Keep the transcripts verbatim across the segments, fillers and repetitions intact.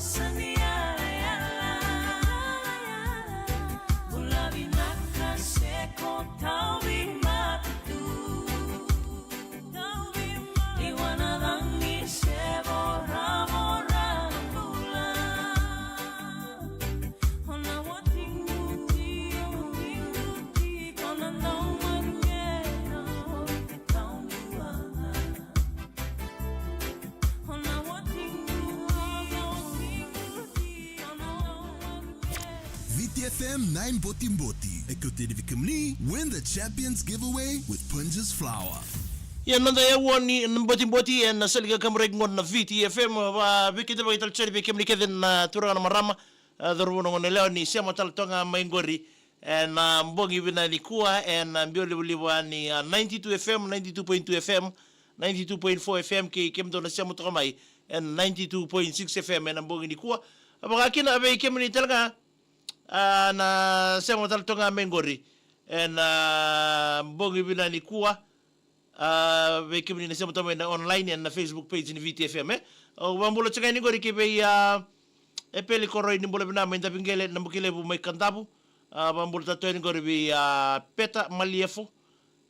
Sani yala yala, bula vinaka se ko tauvi mata tu. Ni wana rangi se voravora bula. Ona wati muti, muti, muti, kona nau mangena o te tauvi wana. Viti F M nine Boti Boti. E kauta yani vei kemuni, win the Champions Giveaway with Punjas Flour. Ia noda yaua ni Boti Boti, ena soli ka kaburaki qo na Viti F M, va vei keda vakaitalitali vei kemuni kece na turaga na marama, a, cauravou na gone yalewa ni sema tale toka ga mai qori. Ena bogi vinaka nikua, ena biau livaliva ni, a, ninety-two F M, ninety-two point two F M, ninety-two point four F M, kei kemudou na sema toka mai ena ninety-two point six F M ena bogi nikua. A, vaka kina vei kemuni tale ga, a, na sema tale toka ga mai qori ena bogi vinaka nikua. A, vei kemuni na sema toka mai na online ena Facebook page ni Viti F M, e. Au vakabula tiko yani qori ki vei, a, Epeli Koroi, ni bula vinaka mai Daviqele, Nabukelevu mai Kadavu. A, vakabula tale yani qori vei, a, Peta Maliefu,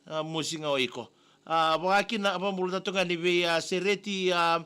a, mosi ga o iko. A, vaka kina, a, vakabula tale yani vei, a, Sereti, a,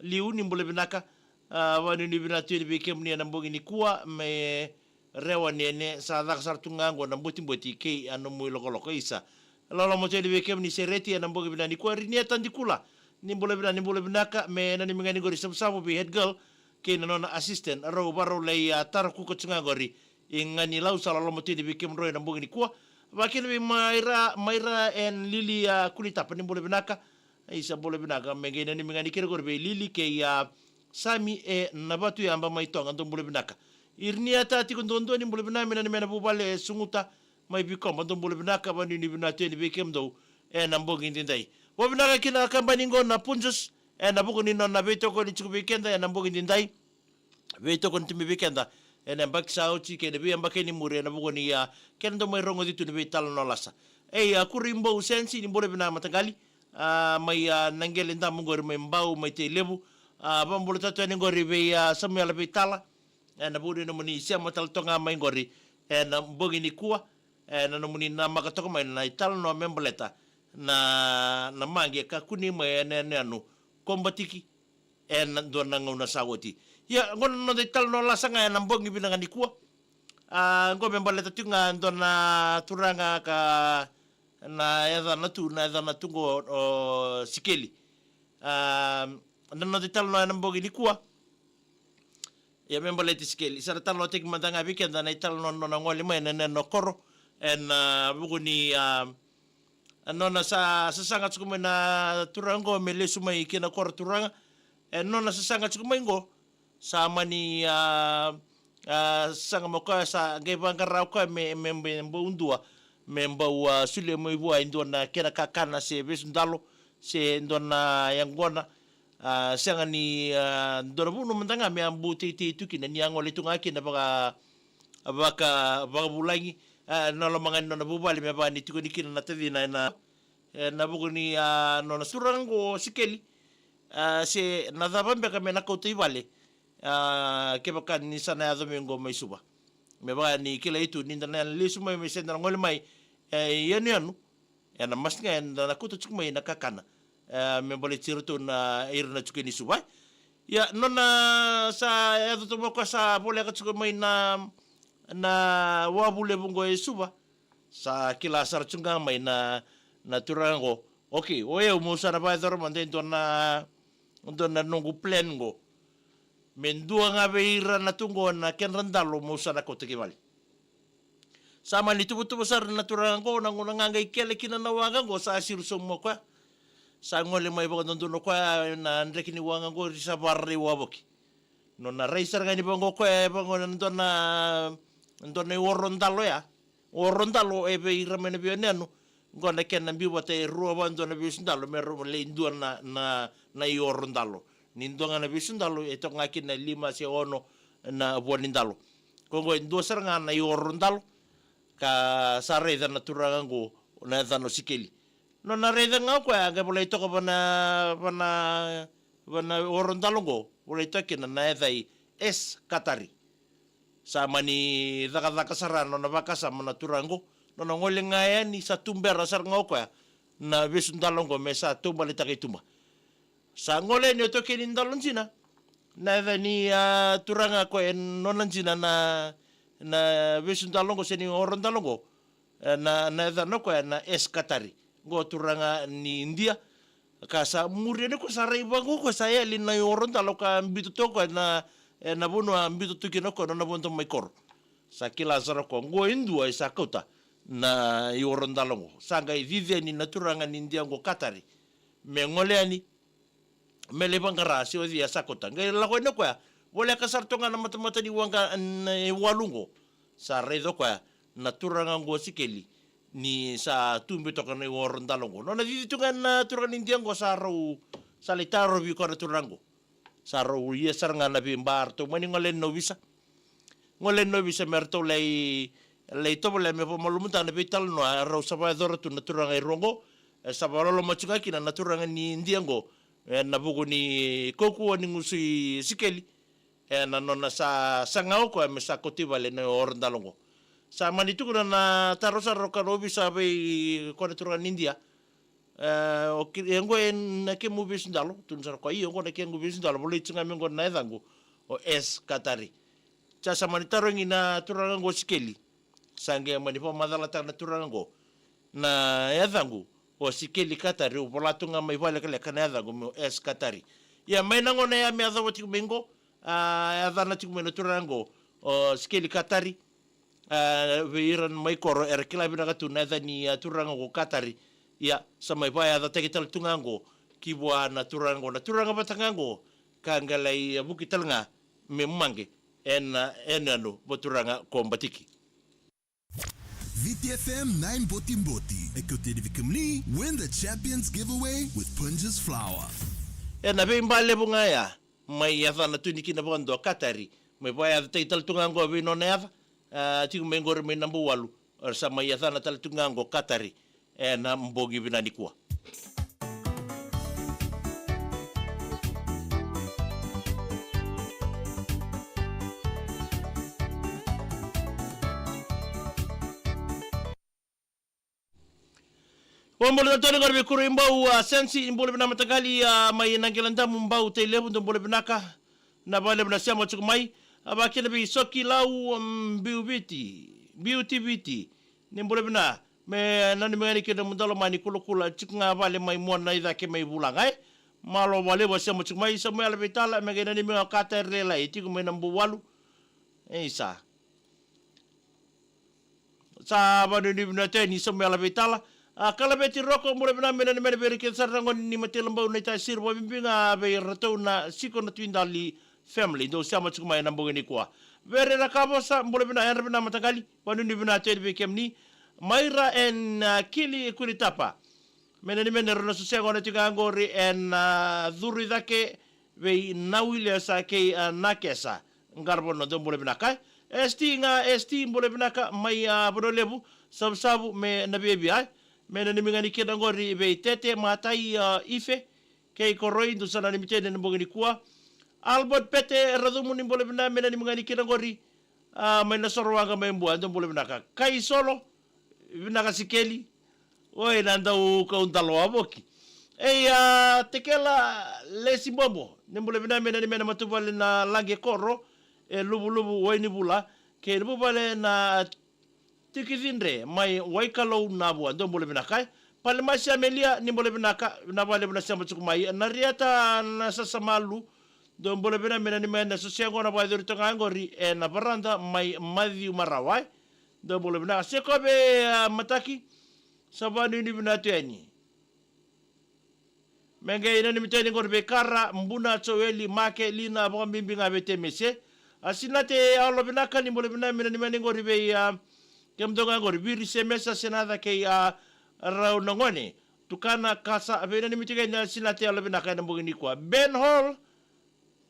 Liu, ni bula vinaka. A, vakanuinui vinaka tu yani vei kemuni ena bogi nikua, me Rewa Nene, sa caka sara tu ga qo na Boti Boti kei a nomu ilokoloko, isa. Loloma tu yani vei kemuni Sereti ena bogi vinaka nikua. Rinieta Dikula, ni bula vinaka, ni bula vinaka, me nanumi ga ni qori Savusavu vei head girl kei na nona assistant, rau vakarau lai, a, tara kuka tu ga qori i Ganilau. Sa loloma tu yani vei kemudrau ena bogi nikua. Vaka kina vei Maira, Maira and Lily, a, Kunitapa, ni bula vinaka. Isa, bula vinaka, me qai nanumi ga ni kere qori vei Lily kei, a, Sami ena Vatuyaba mai Toga, dou bula vinaka. Rinieta tiko duadua, ni bula vinaka, me nanumi na vuvale e Suguta mai Vikoba, dou bula vinaka, vakanuinui vinaka tu yani vei kemudou ena bogi edaidai. Vakavinaka kina kabani qo na Punjas ena vuku ni nona veitokoni tiko vei keda ena bogi edaidai. Veitokoni tu mai vei keda ena yabaki sa oti kei na veiyabaki ni muri ena vuku ni, a, kena dau mai rogoci tu ni veitalanoa lasa. Ei, a, Kuribou Sensi, ni bula vinaka mataqali, a, mai, a, Naqele Damu qori mai Bau mai Tailevu. A, vakabula tale tu yani qori vei, a, Samuela Veitala ena vuku ni nomuni sema tale toka ga mai qori ena bogi nikua, ena nomuni namaka toka mai na italanoa me baleta na, na maqi e kakua ni mai ena yanuyanu ko Batiki ena dua na gauna sa oti. Ia, qo na noda italanoa lasa ga ena bogi vinaka nikua. A, qo me baleta tiko ga e dua na turaga ka na yacana tu, na yacana tu qo o Sikeli. A, na noda italanoa ena bogi nikua, ia me baleti Sikeli, sa ra talanoataki mada ga vei keda na italanoa na nona gole mai na, na, na koro ena, a, vuku ni, a, a nona sa, sasaga tiko mai na turaga qo me lesu mai ki na koro turaga. E nona sasaga tiko mai qo, sa mani, a, a, sasaga mai o koya, sa qai vaqara o koya me, me, me bau dua, me bau, a, solia mai vua e dua na kena kakana se vesu dalo se dua na yaqona. A, sega ni, a, dua na vuna mada ga me a bau teitei tu kina ni a gole tu ga kina vaka, vaka, vakavulagi. A, na loma ga ni nona vuvale me vaka ni tiko ni kina na tacina ena, ena vuku ni, a, nona turaga qo o Sikeli. A, se na cava beka me na kauta i vale, a, kevaka ni sa na yaco mai qo mai Suva. Me vaka ni kilai tu ni da na lesu mai, me se da na gole mai, e, i yanuyanu, ena mask ga eda na kauta tiko mai na kakana, e, me baleti iratou na, ira na tukuni Suva. Ia, nona sa yaco tu mai o koya sa voleka tiko mai na, na wavu levu qo e Suva, sa kila sara tu ga mai na, na turaga qo. Okei, o yau meu sa na vakayacora mada e dua na, dua na noqu plan qo. Me dua ga vei ira na tu qo na kedra dalo meu sa na kauta ki vale. Sa mani tuvatuva sara na turaga qo, na gauna ga qai kele kina na waqa qo, sa siro sobu mai o koya. Sa gole mai vakadodonu o koya ena dreki ni waqa qori, sa vararai wavoki. Nona rai sara ga ni vaqo o koya, e vaqo na dua na, dua na ioro dalo ya. Oro dalo e vei ira mai na veiyanuyanu, qo na kena biu vata e rua vakadua na vesu dalo me rawa me lai dua na, na, na ioro dalo. Ni dua ga na vesu dalo e toka ga kina lima se ono na vua ni dalo. Ko qo e dua sara ga na ioro dalo, ka sa raica na turaga qo na yacana o Sikeli. Nona raica ga o koya, qai volai toka vana, vana, vana oro dalo qo, volai toka kina na yacai S Katari. Sa mani cakacaka sara na nona vakasama na turaga qo. Nona gole ga yani sa tubera sara ga o koya na vesu dalo qo me sa taubaletaka i tuba. Sa gole yani o taukei ni dalo jina. Na yaca ni, a, turaga ko e nona jina na, na vesu dalo qo se ni oro dalo qo. E, na, na yacana o koya na S Katari. Qo turaga ni Idia. Ka sa muri yani o koya sa rai vaqo o koya sa yali na i oro dalo ka biuta tu o koya na, e, na vanua biuta tu kina o koya na nona vodo mai koro. Sa kila sara o koya qo e dua e sa kauta na i oro dalo qo. Sa qai cici yani na turaga ni Idia qo Katari. Me gole yani me lai vaqara se o cei a sa kauta. Qai lako yani o koya, voleka sara toka ga na matamata ni waqa na iwalu qo. Sa raica o koya na turaga qo o Sikeli ni sa tube toka na ioro dalo qo. Nona cici tu ga na turaga ni Idia qo sa rau, sa lai tarovi koya na turaga qo. Sa rau ia sara ga na veiba ratou mani gole yani na ovisa. Gole yani na ovisa me ratou lai, lai tovolea me vakamalumalumutaka na veitalanoa e rau sa vakayacora tu na turaga e rua qo. E sa vakaloloma tiko ga kina na turaga ni Idia qo ena vuku ni kaukauwa ni gusu i Sikeli. Ena nona sa saga o koya me sa kauta i vale na oro dalo qo. Sa mani tukuna na taro sara o koya na ovisa vei koya na turaga ni Idia. E, o ki-, e qo e na kemu vesu dalo, tukuna sara o koya, io, qo na kequ vesu dalo, volai tiko ga me qo na yacaqu o S Katari. Sa, sa mani tarogi na turaga qo o Sikeli. Sa qai mani vakamacalataka na turaga qo, na yacaqu o Sikeli Katari, au vola tu ga mai vakalekaleka na yacaqu meu S Katari. Ia mai na gauna ya me yacova tiko mai qo, a, yacana tiko mai na turaga qo o Sikeli Katari. A, vei ira mai koro era kila vinaka tu na yaca ni, a, turaga qo Katari. Ia sa mai vakayacataki tale tu ga qo ki vua na turaga qo, na turaga vata ga qo ka qai lai, a, vuki tale ga me maqe ena, a, yanuyanu vakaturaga ko Batiki. Viti F M nine Botiboti e kauta yani vei kemuni Win the Champions Giveaway with Punjas Flour. Ena veiba levu ga ya mai yacana tu ni kina vakadua Katari, mai vakayacataki tale tu ga qo vei nona yaca. A, tiko mai qori mai naba walu, era sa mai yacana tale tu ga qo Katari ena bogi vinaka nikua. Vakabula tale qori vei Kuro i Bau, a, Sensi, bula vinaka mataqali, a, mai Naqiladamu, Bau, Tailevu, dou bula vinaka. Na vakalevu na sema tiko mai. A, vakakina vei Soki Lau, mm, Biu Viti, Biuti Viti. Ni bula vinaka. Me nanumi ga ni kina mudu lomani kulakula, tiko ga vale mai Muanaicake mai Vulaga, e. Malo vakalevu a sema tiko mai, Samuela Veitala, me qai nanumi ga o Katari Lailai, tiko mai Nabuwalu. Isa. Sa vakanuinui vinaka tu yani Samuela Veitala. A, Kalaveti Roko, bula vinaka, me nanumi yani vei ira kece sara na gone ni Matailabau, Naitasiri, vakabibi ga vei iratou na Siko na Tui Dali family, dou sema tiko mai ena bogi nikua. Vere Rakavosa, bula vinaka, yadra vinaka mataqali, vakanuinui vinaka tu yani vei kemuni. Maira and, a, Kili Kuritapa. Me nanumi yani na rua na soseqa gona tiko ga qori ena, a, curu i cake vei Nauilesa kei, a, Nakesa. Qaravanua, dou bula vinaka. S T ga, S T, bula vinaka mai, a, Vanua Levu, Savusavu me Naviavia. Me nanumi ga ni kina qori vei Tete, Matai, a, Ife kei Koroi, dou sa nanumi tu yani ena bogi nikua. Albert Pete Racumu, ni bula vinaka, me nanumi ga ni kina qori, a, mai Nasorowaqa mai Bua, dou bula vinaka. Kaisolo, vinaka Sikeli. Oi, na dau kau dalo a voki. Ei, a, Tekela Lesi Bobo, ni bula vinaka, me nanumi yani na matavuvale na Laqe Koro e Luvuluvu, Wainivula, kei na vuvale na Tikicidre mai Waikalou, Navua, dou bula vinaka. Palimasi Amelia, ni bula vinaka, na vakalevu na sema tiko mai. Narieta Nasasamalu, dou bula vinaka, me nanumi yani na soseqa gona vakayacori toka ga qori ena varada mai Maciu Marawa, e. Dou bula vinaka. Sekope, a, Mataki, sa vakanuinui vinaka tu yani. Me qai nanumi tu yani qori vei Kara, Buna, Joeli, Make, Lina, vakabibi ga vei Temese. A, Sinate Yalovinaka, ni bula vinaka, me nanumi yani qori vei, a, kemudou ga qori, Viri, Semesa, Senaca kei, a, rau na gone. Tukana, Kasa, veinanumi tiko yani Sinate Yalovinaka ena bogi nikua. Ben Hall,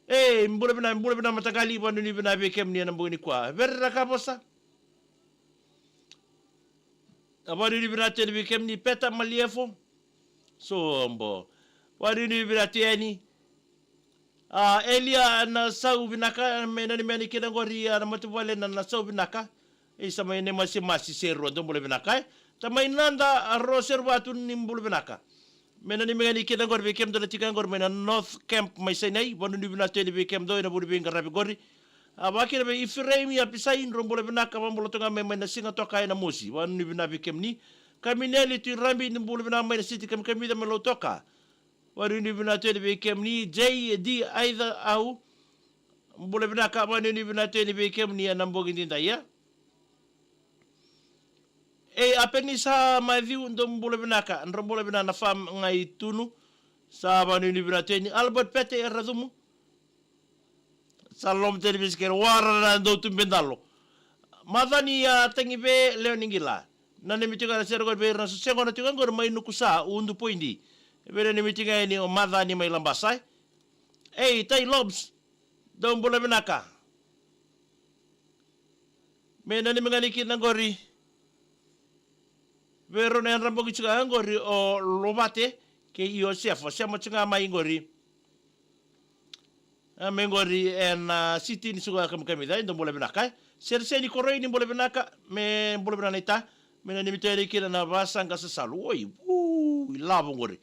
e, bula vinaka, bula vinaka mataqali, vakanuinui vinaka vei kemuni ena bogi nikua. Vere Rakavosa. A, vakanuinui vinaka tu yani vei kemuni Peta Maliefo. Sobo. Vakanuinui vinaka tu yani. A, Elia na Sau Vinaka, me nanumi yani kina qori, a, na matavuvale na, na Sau Vinaka. Isa mai Nemasimasi, Serua, dou bula vinaka, e. Tamai Nada, a, Rose Ruvatu, ni bula vinaka. Me nanumi yani kina qori vei kemudou na tiko qori mai na North Camp mai Sinai, vanuinui vinaka tu yani vei kemudou ena vuku ni veiqaravi qori. A, vakakina vei Ifireimi Apisai, drau bula vinaka, vabula toka mai, mai na Sigatoka ena Mosi, vanuinui vinaka vei kemuni. Kamineli Tuirabi, ni bula vinaka mai na Siti Kamikamica mai Lautoka. Vanuinui vinaka tu yani vei kemuni, J D Aica Au. Bula vinaka, vanuinui vinaka tu yani vei kemuni ena bogi edaidai, e. Ei, Apenisa Mathiu, dou bula vinaka, drau bula vinaka na fam qai tunu. Sa vanuinui vinaka tu yani, Albert Pete e Racumu. Sa loma tu yani vei Sikere, wara na dou tu bedalo. Macani, a, Tagive, Lewe ni Qila. Nanumi tiko ga na sere qori vei ira na soseqona tiko qori mai Nukusa, Udu Poidi. Vei nanumi tiko ga yani o Macani mai Labasa, e. Ei, Tai Lobs, dou bula vinaka. Me nanumi ga yani kina qori vei rau na yadra bogi tiko ga qori o Lovate kei Iosefa, sema tiko ga mai qori. A, mai qori ena, a, Siti ni Suka Kamikamica, e, dou bula vinaka, e. Sereseni Koroi, ni bula vinaka, me bula vinaka naita, me nanumi tu yani kina na Vasaqa Sasalu. Oi, u, ilavo qori.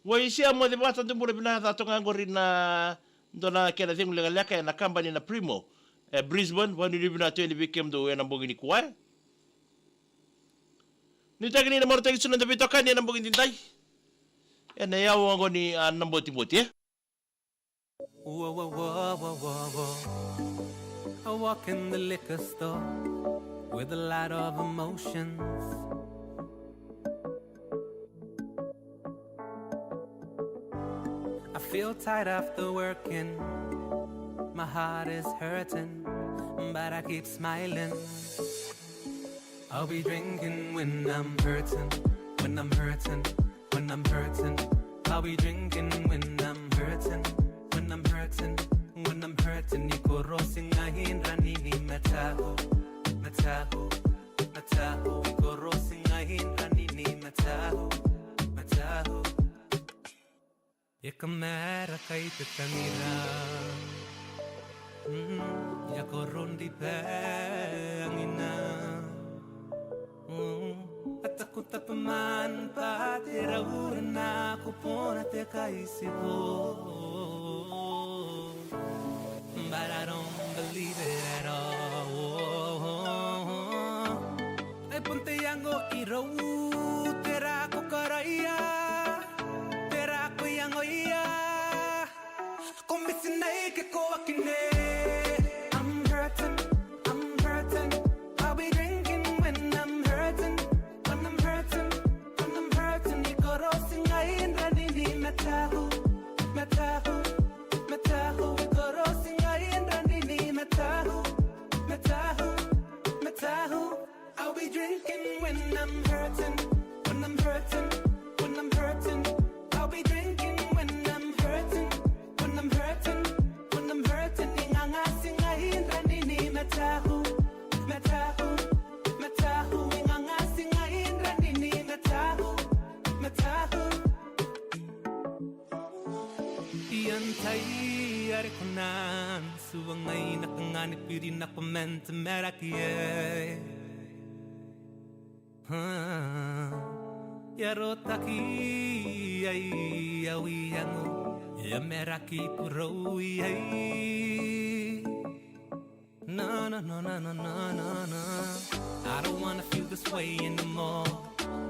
Waisia Mocevata, dou bula vinaka, ca toka ga qori na dua na kena cegu lekaleka ena kabani na Primo e Brisbane, vanuinui vinaka tu yani vei kemudou ena bogi nikua, e. Nuitaki ni na marautaki tu na noda veitokani ena bogi edaidai. Ena yawa qo ni, a, na botiboti, e. Whoa, whoa, whoa, whoa, whoa, whoa. I walk in the liquor store with a lot of emotions. I feel tired after working. My heart is hurting, but I keep smiling. I'll be drinking when I'm hurting, when I'm hurting, when I'm hurting. I'll be drinking when I'm hurting, when I'm hurting, when I'm hurting. Ni korosi nga hindra nini matahu, matahu, matahu. Ni korosi nga hindra nini matahu, matahu. E kamera kai te tangira. Mm, ya korondi pe angina. Mm, ataku tape man pa te raura na kupona te kai sivo. But I don't believe it at all. E ponte yango i rau, tera ko karaia, tera ko yango ia. Ko misinai ke ko akine. I'm hurting, I'm hurting. I'll be drinking when I'm hurting, when I'm hurting, when I'm hurting. Ni korosi nga hindra nini matahu, matahu, matahu. Ni korosi nga hindra nini matahu, matahu, matahu. I'll be drinking when I'm hurting, when I'm hurting, when I'm hurting. I'll be drinking when I'm hurting, when I'm hurting, when I'm hurting. Ni nganga singa hindra nini matahu, matahu, matahu. Ni nganga singa hindra nini matahu, matahu. Iantai are kunan suvangai na kangani piri na pamenta meraki e. Ia rotaki ai au i yago, ia meraki purau i ai. No, no, no, no, no, no, no, no. I don't wanna feel this way anymore.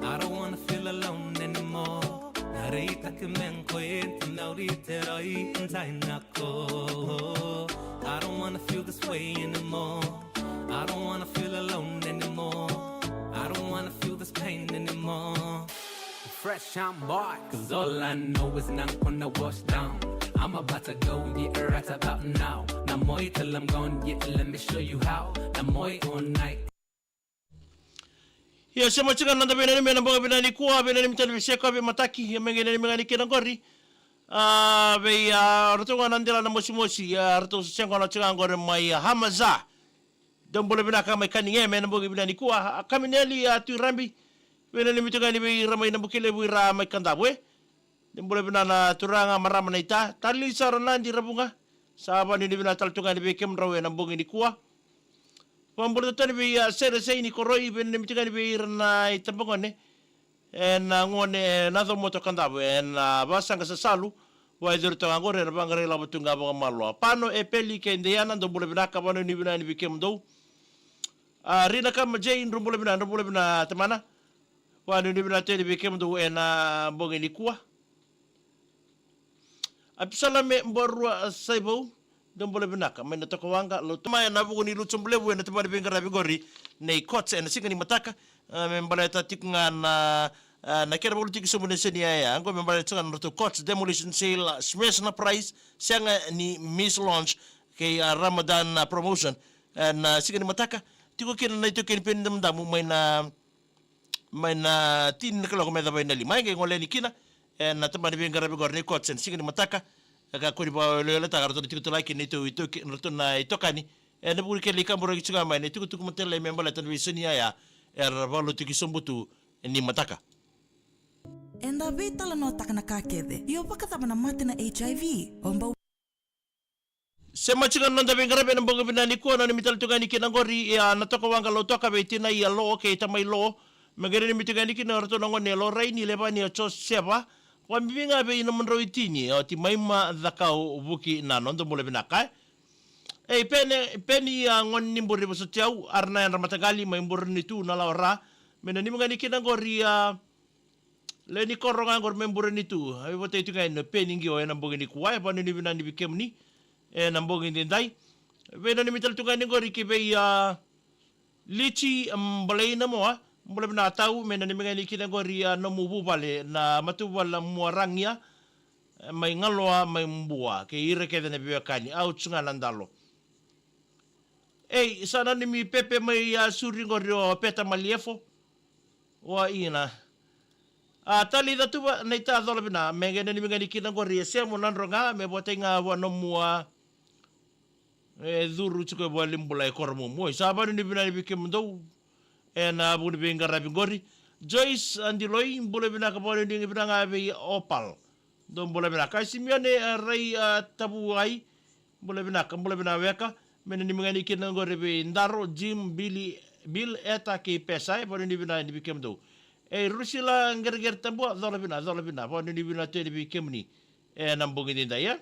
I don't wanna feel alone anymore. Na reitaki me qo e te nauri te roi ntai na ko. I don't wanna feel this way anymore. I don't wanna feel alone anymore. I don't wanna feel this pain anymore. Fresh on board, 'cause all I know is na kona wash down. I'm about to go get it right about now. Na moi till I'm gone, yeah, let me show you how. Na moi all night. Ia, sema tiko na noda veinanumi ena bogi vinaka nikua, veinanumi tale vei Seko, vei Mataki, ia me qai nanumi ga ni kina qori. A, vei, a, ratou ga na dela na mosimosi, a, ratou se qona tiko qori mai, a, Hamaza. Dou bula vinaka mai Kanigeme ena bogi vinaka nikua, a, Kamineli, a, Tuirabi. Veinanumi tiko ga ni vei ira mai Nabukelevu, ira mai Kadavu, e. Dou bula vinaka na turaga, marama naita. Talisa Ranadi Ravuga. Sa vanuinui vinaka tale tu ga yani vei kemudrau ena bogi nikua. Vakabula tale tu yani vei, a, Sere Seini Koroi, veinanumi tu ga yani vei ira na itabagone. Ena gone, ena Comoto Kadavu, ena, a, vasaqa Sasalu. Vakayacori toka ga qori, era vaqarai lavo tu ga vakamalua. Pano, Epeli kei Deiana, dou bula vinaka, vanuinui vinaka yani vei kemudou. A, Rina Kama Jei, drau bula vinaka, drau bula vinaka tamana. Vanuinui vinaka tu yani vei kemudou ena bogi nikua. Apisalame Borua Saivou, dou bula vinaka mai na Tokawaqa, Lautoka, mai na vuku ni Lutu Sobu Levu ena tabana ni veiqaravi qori nei Courts ena siga ni mataka. A, me baleta tiko ga na, a, na kena vakalotutaki sobu na seniaya qo, me baleta tiko ga na nodratou Courts demolition sale, a, smash na price, sega ni miss launch kei, a, Ramadan, a, promotion ena siga ni mataka. Tiko kina na itaukei ni peni damudamu mai na mai na tini na kaloko me yacova na lima, e qai gole yani kina ena tabana ni veiqaravi qori nei Courts ena siga ni mataka. E kakua ni vakaoleoletaka, ratou na tiko tu laki na ito, ito, ratou na itokani ena vuku ni kena lai kaburaki tu ga mai na itukutuku matailalai me baleta na veisau ni yaya era vakalotutaki sobu tu ni mataka. Eda veitalanoataka na ka kece. Io, vakacava na mate na H I V? O bau Sema tiko na noda veiqaravi ena bogi vinaka nikua, nanumi tale tu ga yani kina qori, ia, na Tokawaqa Lautoka vei tinai a Lo kei tamai Lo. Me qai nanumi tu ga yani kina o ratou na gone, Loraini, levani o Joseva. Vakabibi ga vei nomudrau itini, o Timaima Cakau Vukinano, dou bula vinaka, e. Ei, Pene, Peni, a, gone ni Bure, vosoti au, ara na yadra mataqali mai Burenitu, Nalawa, Ra. Me nanumi ga yani kina qori, a, Lewe ni koro ga qori mai Burenitu, a veivotai tu ga yani o Peni qo ena bogi nikua, e vanuinui vinaka yani vei kemuni ena bogi edaidai. Veinanumi tale tu ga yani qori ki vei, a, Lici, m, Balaina Moa, bula vinaka tau, me nanumi ga yani kina qori, a, nomu vuvale na matavuvale na Muaragia, e, mai Galoa, mai Bua, kei ira kece na veiwekani, au tu ga na dalo. Ei, sa nanumi Pepe mai, a, Suri qori o Peta Maliefo. Wa ina. A, Tali Catuva, naita, cola vina, me qai nanumi ga yani kina qori e Semu Nadroga, me votai ga vua nomu, a, e, curu tiko e valenibula e Koromumu. Oi, sa vanuinui vinaka yani vei kemudou ena vuku ni veiqaravi qori. Joyce, a, Diloi, bula vinaka, vanuinui vinaka ga vei Opal. Dou bula vinaka. Simione, a, Rai, a, Tavuai, bula vinaka, bula vinaka weka. Me nanumi ga yani kina qori vei Daro, Jim, Billy, Bill, Eta kei Pesa, e vanuinui vinaka yani vei kemudou. E Rusila Qereqere Tabua, cola vina, cola vina, vanuinui vinaka tu yani vei kemuni ena bogi edaidai, e.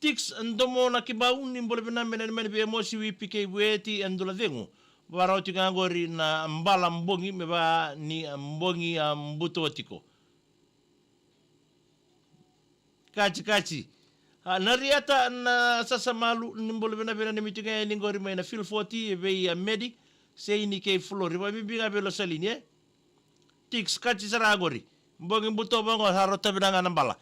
Tix Domo Nakibau, ni bula vinaka, me nanumi yani vei Emosi, Wipi kei Vueti, e Dulacegu. Vakarau tiko ga qori na bala bogi, me vaka ni bogi a buto tiko. Kaji, kaji. A, Nariata Nasasamalu, ni bula vinaka, me nanumi tu ga yani qori mai na Fil Foti, e vei, a, Medi, Seini kei Flori, vakabibi ga vei Losalini, e. Tix, kaji sara qori. Bogi buto vaqo, sa rauta vinaka ga na bala.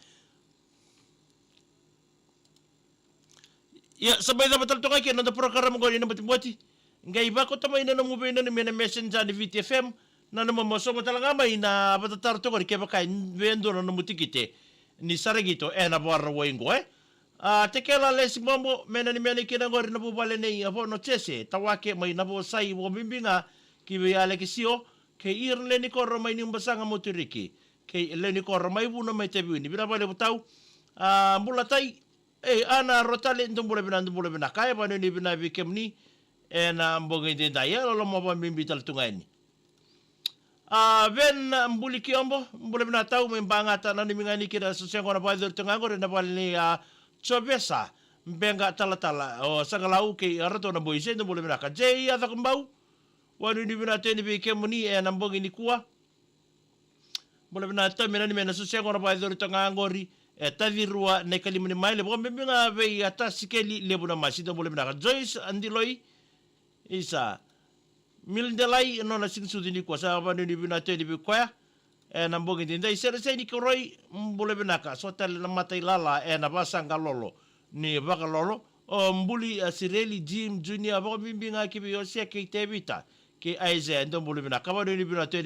Ia, sa mai cava tale toka kei na noda porokaramu qori na Botiboti. Qai vakauta mai na nomu veinanumi ena Messenger ni Viti F M. Na nomu mo sauma tale ga mai na vakatataro toka qori kevaka e vei e dua na nomu tikite ni saraikito ena Vakarauwai qo, e. A, Tekela Lesi Bobo, me nanumi yani kina qori na vuvale nei a Vono Jese Tawake mai Navosai, vakabibi ga ki vei Alekisio kei ira na lewe ni koro mai Niubasaga, Moturiki, kei lewe ni koro mai Vuna, mai Taveuni. Vinaka vakalevu tau. A, Bulatai, Ei, Ana Rotale, dou bula vinaka, dou bula vinaka, e vanuinui vinaka vei kemuni ena bogi edaidai, e loloma vakabibi tale tu ga yani. A, Ven Buli Kiombo, bula vinaka tau mai Bagata, nanumi ga yani kina so se qo na vakayacori tu ga qori ena vale nei a Jovesa Beqa Talatala, o Saqalau kei iratou na boys, e dou bula vinaka. Jei a Cakobau, vanuinui vinaka tu yani vei kemuni ena bogi nikua. Bula vinaka tau, me nanumi na so se qo na vakayacori tu ga qori, e Tacirua Naikalima ni Maile, vakabibi ga vei a Tasikeli Levu na Masi, dou bula vinaka. Joyce Adiloi, isa Mildelai, nona siga ni sucu nikua, sa vanuinui vinaka tu yani vei koya ena bogi edaidai. Seresei ni Koroi, bula vinaka, so tale na matailala ena vasaqa lolo ni Vakalolo, o Buli, a, Sireli, Jim, Junior, vakabibi ga ki vei Ose kei Tevita kei Aisea, dou bula vinaka, vanuinui vinaka tu yani